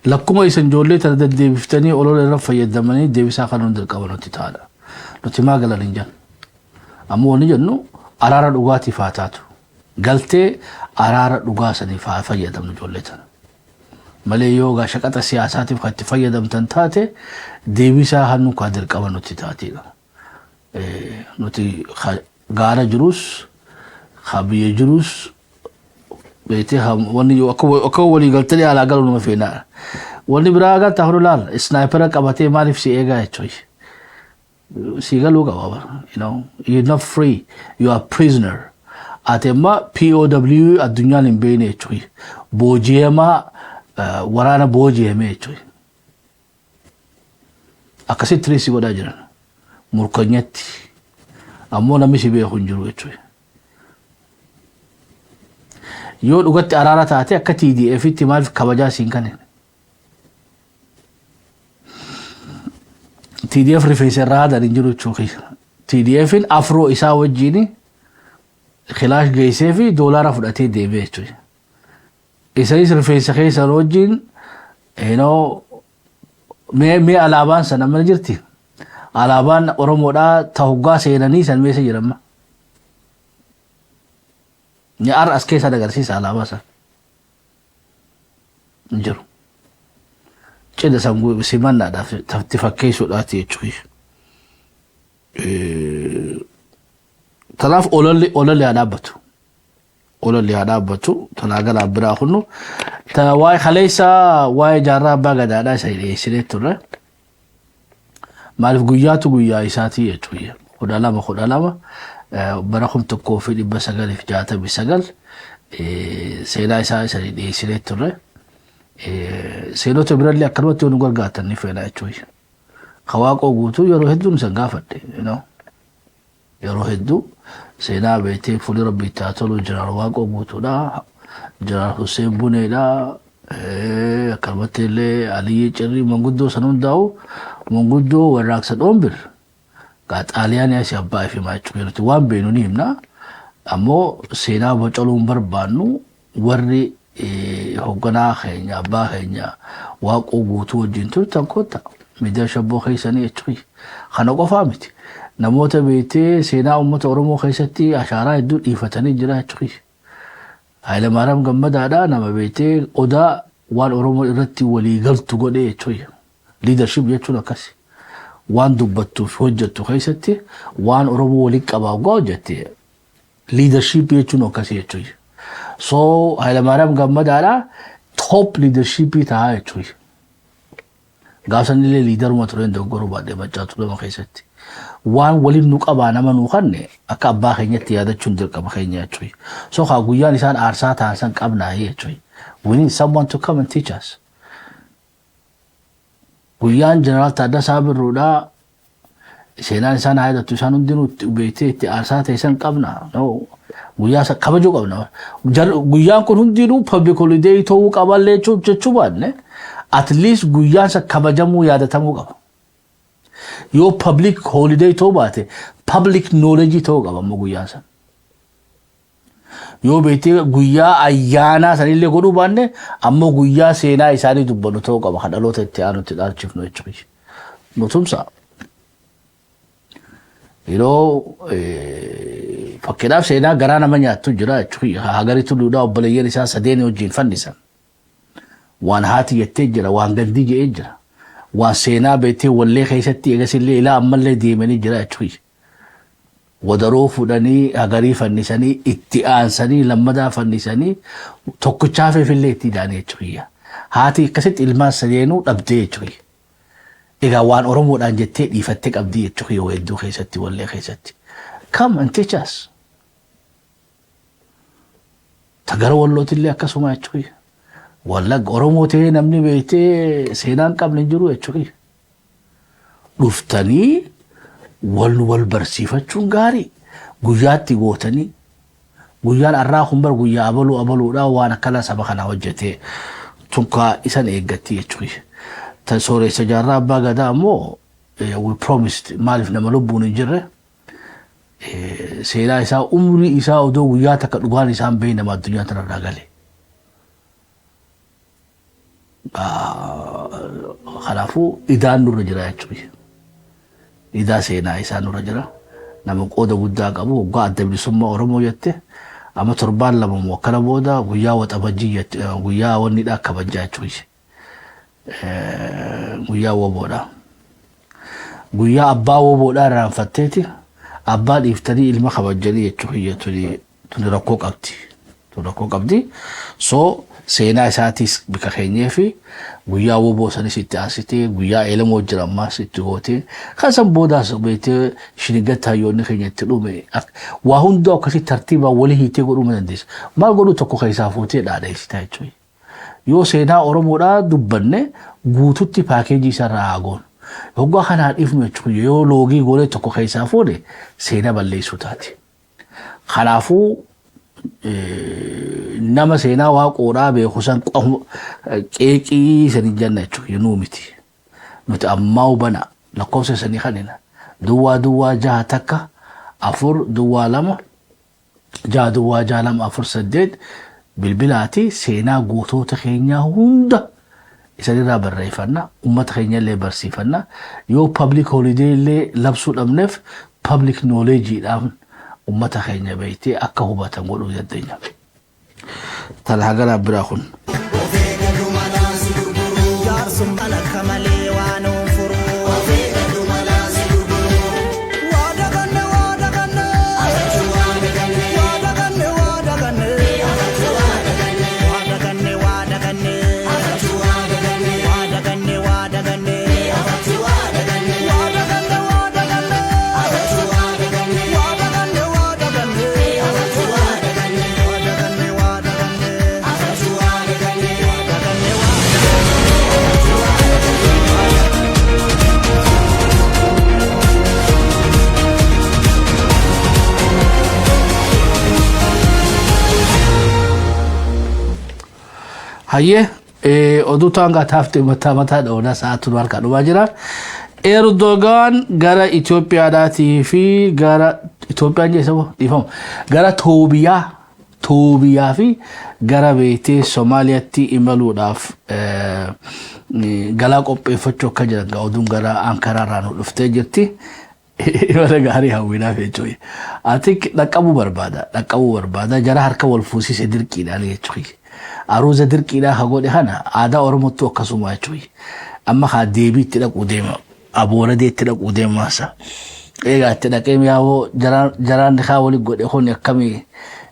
Lakkuma isan ijoollee tana deddeebiftanii olola irra fayyadamanii deebisaa kanuun dirqama nutti ta'adha. Nuti maa galan hin jennu. Ammoo wanni jennu araara dhugaatiif haa taatu. Galtee araara dhugaa saniif haa fayyadamnu ijoollee tana. Malee yoo gaa shaqaxa siyaasaatiif kan itti fayyadamtan taate deebisaa hannu kaa dirqama nutti taatedha. Nuti gaara jirus ka biyya jirus beektee wanni akka walii galtanii alaa galu nama feenaa. Wanni biraa galtaa hojii laal isnaayipera qabatee maaliif si eegaa jechuudha. Si galuu qaba bara. You know, you're not free, you are prisoner. Ati amma POW addunyaan hin beekne jechuudha. Booji'amaa waraana booji'ame jechuudha. Akkasitti tiriisii godhaa jiran. Murkanyatti. Ammoo namni si beeku hin jiru jechuudha. Yoo dhugatti araara taate akka TDF'tti maaliif kabajaa siin kanen? TDF rifeensa irraa haadan hin jiru jechuudha. TDF'n afroo isaa wajjin kilaash geessee fi doolaara fudhatee deemee jechuudha. Isaanis rifeensa keessan wajjin mee alaabaan sana mana jirti. Alaabaan Oromoodhaa ta hoggaa seenanii san meessa jiran. Ni har'a as keessa agarsiisa alaabaa sana. Hin jiru. Cidha san simannaadhaaf itti fakkeessuudhaati jechuudha. Kanaaf ololli haa dhaabbatu. Ololli haa dhaabbatu. Tanaa gara biraa kunnu. Ta waa'ee kaleessa waa'ee jaarraa abbaa gadaadhaa isa dhiyeessinee turre. Maaliif guyyaatu guyyaa isaatii jechuudha. 12 12 bara 1969 seenaa isaa isa dhiyeessinee turre. Seenota birallee akkanumatti yoo nu gargaartan ni feena jechuudha. Ka Waaqoo Guutuu yeroo hedduun isan gaafadhe. Yeroo hedduu seenaa beektee fuulli rabbi itti haa tolu Jeneraal Waaqoo Guutuudha. Jeneraal Hussein Buneedha. Akkanumatti illee Aliyyii Cirrii manguddoo san hundaa'u manguddoo warraaqsa dhoombir. Gaa Xaaliyaanii asii abbaa ifi himaa jechuudha. Nuti waan beeknu ni himna. Ammoo seenaa bocaluu hin barbaannu warri hogganaa keenya abbaa keenya Waaqoo Guutuu wajjin turtan kotta miidiyaa shabboo keessanii jechuudha. Kana qofaa miti. Namoota beektee seenaa uummata Oromoo keessatti ashaaraa hedduu dhiifatanii jira jechuudha. Hayilamaariyaam Gammadaadha nama beektee odaa waan Oromoo irratti walii galtu godhee jechuudha. Leadership jechuun akkasi. Waan dubbattuu fi hojjettu keessatti waan Oromoo waliin qabaa hoggaa hojjette leadership jechuun akkasii jechuudha. So Hayilamaariyaam Gammadaadha top leadership ta'a jechuudha. Gaafsan illee liidaruma tureen dogoggoruu baadhee Maccaa Tuulama keessatti. Waan waliin nu qabaa nama nu kanne akka abbaa keenyatti yaadachuun dirqama keenya jechuudha. So kaa guyyaan isaan aarsaa ta'an san qabnaa jechuudha. We need someone to come and teach us. Guyyaan Jeneraal Taaddasaa Birruudhaa seenaan isaan haa yaadattu isaan hundinuu itti beektee itti aarsaa ta'e san qabna. No. Guyyaa san kabajuu qabna. Guyyaan kun hundinuu public holiday ta'uu qaballee jechuu baanne at least guyyaan san kabajamuu yaadatamuu qaba. Yoo public holiday ta'uu baate public knowledge ta'uu qaba ammoo guyyaan san. Yoo beektee guyyaa ayyaanaa sanillee godhuu baanne ammoo guyyaa seenaa isaanii dubbannu ta'uu qaba kan dhaloota itti aanutti dhaalchifnu jechuudha. Nutumsa. Yeroo fakkeenyaaf seenaa garaa nama nyaattu jira jechuudha. Hagaritu duudhaa obboleeyyan isaa sadeen wajjin fannisan. Waan haati jettee jira, waan gandii jedhee jira. Waan seenaa beektee wallee keessatti eegasillee ilaa ammallee deemanii jira jechuudha. Wadaroo fudhanii Hagarii fannisanii itti aansanii lammadaa fannisanii tokkichaafeefillee itti idaanii jechuudha. Haati akkasitti ilmaan sadeenuu dhabdee jechuudha. Egaa waan Oromoodhaan jettee dhiifattee qabdii jechuudha yoo hedduu keessatti wallee keessatti. Come and teach us. Ta gara Wallootillee akkasuma jechuudha. Wallagga Oromoo ta'ee namni beektee seenaan qabne hin jiru jechuudha. Dhuftanii wal wal barsiifachuun gaarii. Guyyaatti gootanii guyyaan arraa kun bar guyyaa abaluu abaluudhaa waan akkana saba kanaa hojjetee tunkaa isan eeggatti jechuudha. Ta sooressa Jaarraa Abbaa Gadaa ammoo we promised maaliif nama lubbuun hin jirre seenaa isaa umrii isaa odoo guyyaa takka dhugaan isaan beeyn nama addunyaa tanarraa gale. Kanaafuu idaan nurra jira jechuudha. Idaa seenaa isaa nurra jira. Nama qooda guddaa qabu waggaa Adda Bilisummaa Oromoo jette amma torbaan 2 moo akkana booda guyyaa Waxabajjii jette, guyyaa wannidhaa kabajaa jechuudha. Guyyaa woboodha. Guyyaa abbaa woboodhaa irraanfatteeti abbaa dhiiftanii ilma kabajjanii jechuudha. Tuni rakkoo qabdi. Tun rakkoo qabdi. So seenaa isaatiis bika keenyee fi guyyaa woboo sanis itti aansitee, guyyaa Eelamoo jira ammaas itti gootee, kan san boodaas beektee shinigatti hayyoonni keenya itti dhume, waa hundaa akkasii tartiibaan walii hiitee godhuu ni dandeessa. Maal godhuu tokko keessaa fuutee dhaadheessita jechuudha. Yoo seenaa Oromoodhaa dubbanne guututti paakeejii isaarraa haa goonu. Hoggaa kanaa dhiifnu jechuudha, yoo loogii goonee tokko keessaa fuune seenaa balleessuu taati. Kanaafuu nama seenaa Waaqoodhaa beeku san qeeqii sanii janna jechuudha, nuu miti. Nuti ammaa hubana lakkoofsa sanii kanina 0 0 6 1 4 0 2 6 0 6 2 4 8 bilbilaati, seenaa gootota keenyaa hunda isanirraa barreeffanna, ummata keenya illee barsiifanna. Yoo public holiday illee labsuu dhabneef, public knowledgeedhaan ummata keenya beektee akka hubatan godhuu dandeenya. Tana haganaa biraa kun. Jaarsummaan akka malee waan oon furuu. Waa daganne, waa daganne, waa daganne, waa daganne, waa daganne, waa daganne, waa daganne, waa daganne, waa daganne, waa daganne, waa daganne, waa daganne, waa daganne, waa daganne, waa daganne, waa daganne, waa daganne. Hayyee, oduu taangaa taaftee mataa mataa dhoonaa, sa'aatu nu harkaa dhumaa jira. Erdogaan gara Itoophiyaadhaatii fi gara Itoophiyaan jeessa moo dhiifama, gara Toobiyaa fi gara beektee Somaaliyaatti imaluudhaaf galaa qopheeffachuu akka jiran oduun gara Ankaraarraa nu dhuftee jirti. Imala gaarii hawwinaaf jechuudha. Ati dhaqqabuu barbaada, dhaqqabuu barbaada, jara harka wal fuusise dirqiidhaan jechuudha. Aruuza dirqiidhaan ka godhe kana aadaa Oromootti akkasuma jechuudha. Amma haa deebii itti dhaquu deema. Abooradee itti dhaquu deemaasa. Egaa itti dhaqee yaa'oo jaraan kaa waliin godhe kun akkamii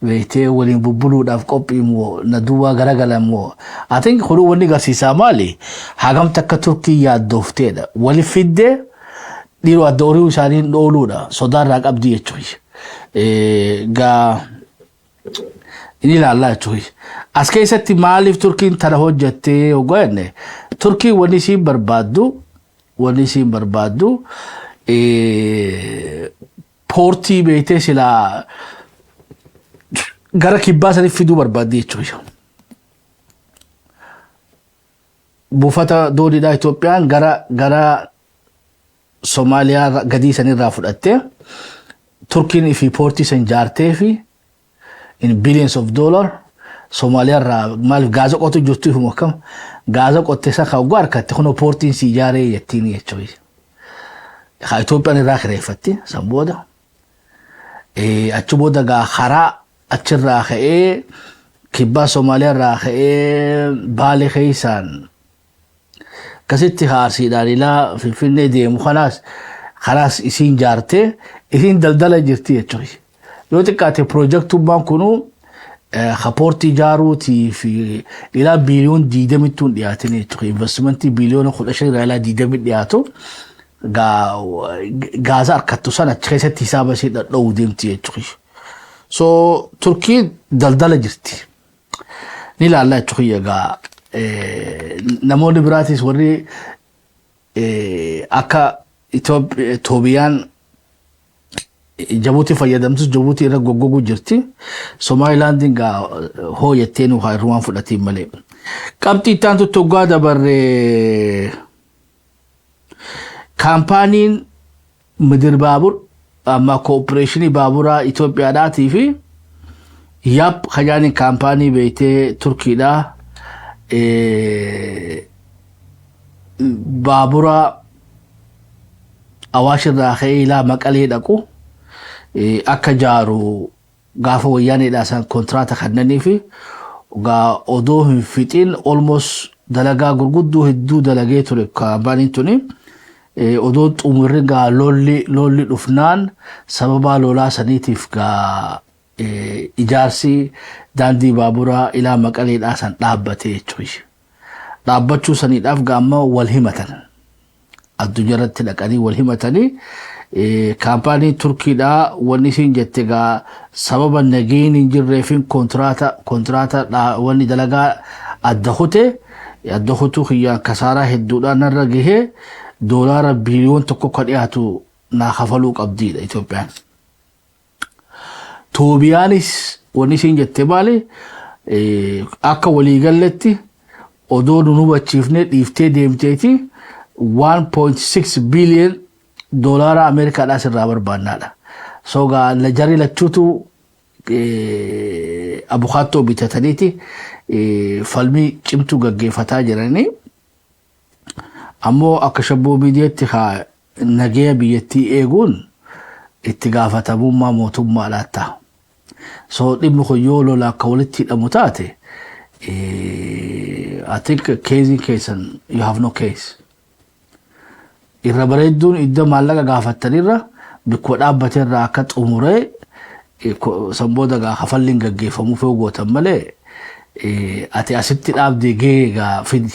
beektee waliin bubbuluudhaaf qophii moo na duwwaa garagalan moo? I think kunuu wanni garsiisaa maali? Hagam takka Turkii yaaddoofteedha. Wali fiddee dhiiroo adda horii isaanii dhooluudha. Sodaarraa qabdi jechuudha. Gaa inni ilaallaa jechuudha. As keessatti maaliif Turkiin tana hojjattee hoggaa jenne, Turkiin wanni isiin barbaaddu poortii beektee silaa gara kibbaa saniif fiduu barbaaddi jechuudha. Buufata dooniidhaa Itoophiyaan gara Somaaliyaa gadii sanirraa fudhattee, Turkiin fi poortii san jaartee fi in billions of dollar Somaaliyaa irraa, maaliif gaaza qotu jirtu, ifuma akkam gaaza qotte san kan oggaa harkatte kunoo poortiin si ijaaree jettiin jechuudha. Haa Itoophiyaan irraa kireeffatti san booda. Achi booda gaa karaa achirraa ka'ee kibbaa Somaaliyaa irraa ka'ee Baalee keessaan akkasitti haarsiidhaan ilaa Finfinnee deemu kanaas karaas isiin jaartee isiin daldala jirti jechuudha. Yoo xiqqaate piroojeektummaan kunuu poortii ijaaruutii fi ilaa biiliyoon 20ttuun dhiyaatin jechuudha. Investimentii biiliyoona 15 irraa ilaa 20 dhiyaatu gaaza harkattu sana achi keessatti hisaaba ishee dhadha'uu deemti jechuudha. So Turkiin daldala jirti. Ni ilaalla jechuudha. Egaa namoonni biraatis warri akka Itoobiyaan Jabuutii fayyadamtus Jabuutii irra goggoguu jirti. Somaalilaandiin gaa hoo jettee nu haa irrumaan fudhatiin malee. Qabxii itti aantutti hoggaa dabarre, kaampaaniin Midir Baabur amma kooppireeshinii baaburaa Itoophiyaadhaatii fi Yap kajaaniin kaampaanii beektee Turkiidhaa. Baabura Awaash irraa ka'ee ilaa Maqalee dhaqu akka jaaru gaafa Wayyaaneedhaa isaan kontiraata kennanii fi gaa odoo hin fixin, almost dalagaa gurguddoo hedduu dalagee ture kaampaaniin tuni. Odoo xumurri gaa lolli dhufnaan, sababa lolaa saniitiif gaa ijaarsi daandii baaburaa ilaa Maqaleedhaa san dhaabbate jechuudha. Dhaabbachuu saniidhaaf gaa amma wal himatan. Addunyaa irratti dhaqanii wal himatanii, kaampaanii Turkiidhaa wanni isin jette gaa sababa nageenyi hin jirreefin kontiraata wanni dalagaa adda kute, adda kutuu kiyyaan kasaaraa hedduudhaan narra gahee, doolaara biiliyoon 1 kan dhiyaatu naa kafaluu qabdiidha Itoophiyaan. Toobiyaanis wanni isin jette maali? Akka waliigalletti odoo nu hubachiifnee dhiiftee deemteeti 1.6 billion doolaara Ameerikaadhaas irraa barbaannaadha. So gaa jarri lachuutu abukaattoo bitataniiti falmii cimtuu gaggeeffataa jiranii. Ammoo akka Shabboo Miidiyaatti haa nageenya biyyattii eeguun itti gaafatamummaa mootummaadhaa ta'a. So dhimmi kun yoo lola akka walitti hidhamu taate, I think keeziin keessan, you have no case. Irra bareedduun iddoo maallaqa gaafattanirra bikkoo dhaabbateerraa akka xumuree san booda gaa kafalliin gaggeeffamuuf yoo gootan malee, ati asitti dhaabdee gahee gaa fidi.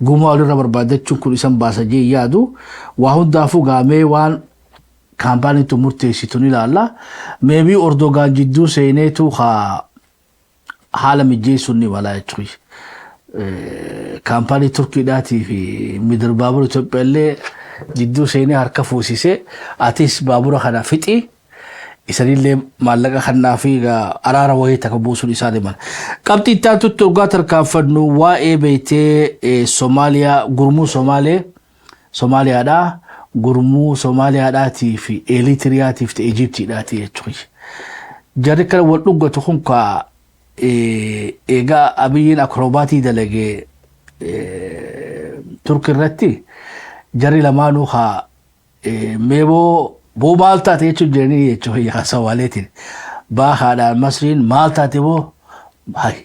Gumaa walirra barbaadachuun kun isan baasa jee yaadu. Waa hundaafuu gaamee waan kaampaaniin tun murteessitu ni ilaalla. Maybe Erdogaan jidduu seeneetu haa haala mijeessuun ni mala jechuudha. Kaampaanii Turkiidhaatii fi Midir Baabura Itoophiyaa illee jidduu seenee harka fuusisee, atis baabura kana fixi, isanillee maallaqa kannaa fi araara wayii takka buusuun isaanii mala. Qabxii itti aantutti dhugaa tarkaanfannu waa'ee beektee Somaaliyaa, gurmuu Somaalee, Somaaliyaadhaa, gurmuu Somaaliyaadhaatii fi Eritiriyaatiif fi Ijiptiidhaati jechuudha. Jarri kana wal dhuggatu kun kaa eegaa Abiyyiin akrobaatii dalagee Turki irratti, jarri lamaanuu haa meeboo boo maal taate jechuun jiranii jechuudha Somaaleetiin. Baahaadhaan Masriin maal taate boo, hay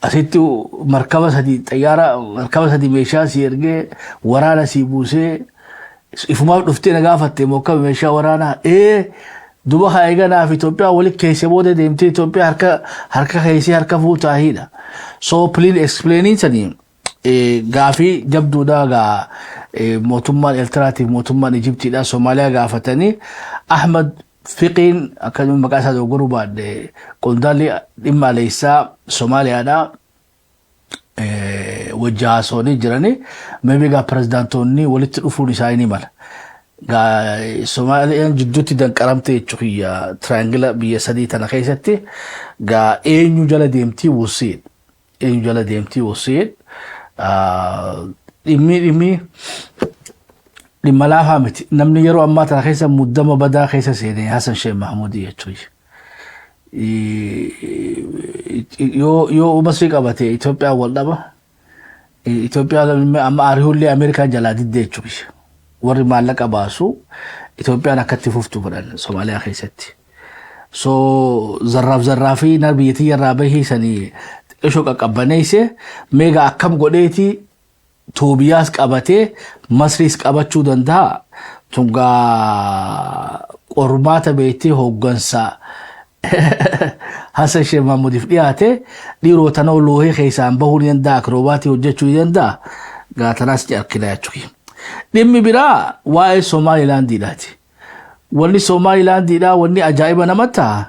asitti markaba sadi, xayyaara markaba sadi meeshaa si ergee, waraana si buusee, ifumaaf dhuftee na gaafatte mokkaba meeshaa waraanaa ee duba haa eeganaaf Itoophiyaa walitti keesse booda deemtee Itoophiyaa harka keessee harka fuutaahiidha. So please explaining sanii gaafii jabduudha gaa mootummaan Eertiraatiif mootummaan Ijiptiidha Somaaliyaa gaafatanii. Ahmad Fiqiin, akkasuma maqaa isaa dogoggoruu baadhe, qondaalli dhimma aleessaa Somaaliyaadha wajji haasawanii jiranii. Maybe gaa pirezidaantoonni walitti dhufuun isaanii ni mala. Gaa Somaaliyaan jidduutti danqaramte jechuudha triangle biyya sadii tana keessatti. Gaa eenyu jala deemtii wusiin, eenyu jala deemtii wusiin. Dhimmi dhimma laafaa miti. Namni yeroo ammaa tana keessa muddama badaa keessa seenee Hasan Sheekh Mahmuudii jechuudha. Yoo Masrii qabate Itoophiyaan wal dhaba. Itoophiyaan amma ariihullee Ameerikaan jalaa diddee jechuudha. Warri maallaqa baasu Itoophiyaan akkatti fuftu godhan Somaaliyaa keessatti. So zarraaf zarraafii nar biyyattii irraa bahii sanii xiqqishoo qaqqabbaneesse meegaa akkam godheeti Toobiyaas qabatee Masriis qabachuu danda'a. Tungaa qormaata beektee hooggansa Hasan Sheekh Mahmuudiif dhiyaate, dhiiroo tanoo loohee keessaan bahuu ni danda'a, akrobaatii hojjechuu ni danda'a. Gaatanaas argina jechuudha. Dhimmi biraa waa'ee Somaalilaandiidhaati. Wanni Somaalilaandiidhaa wanni ajaa'iba nama ta'a.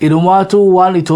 Inumaatu waan Itoophiyaa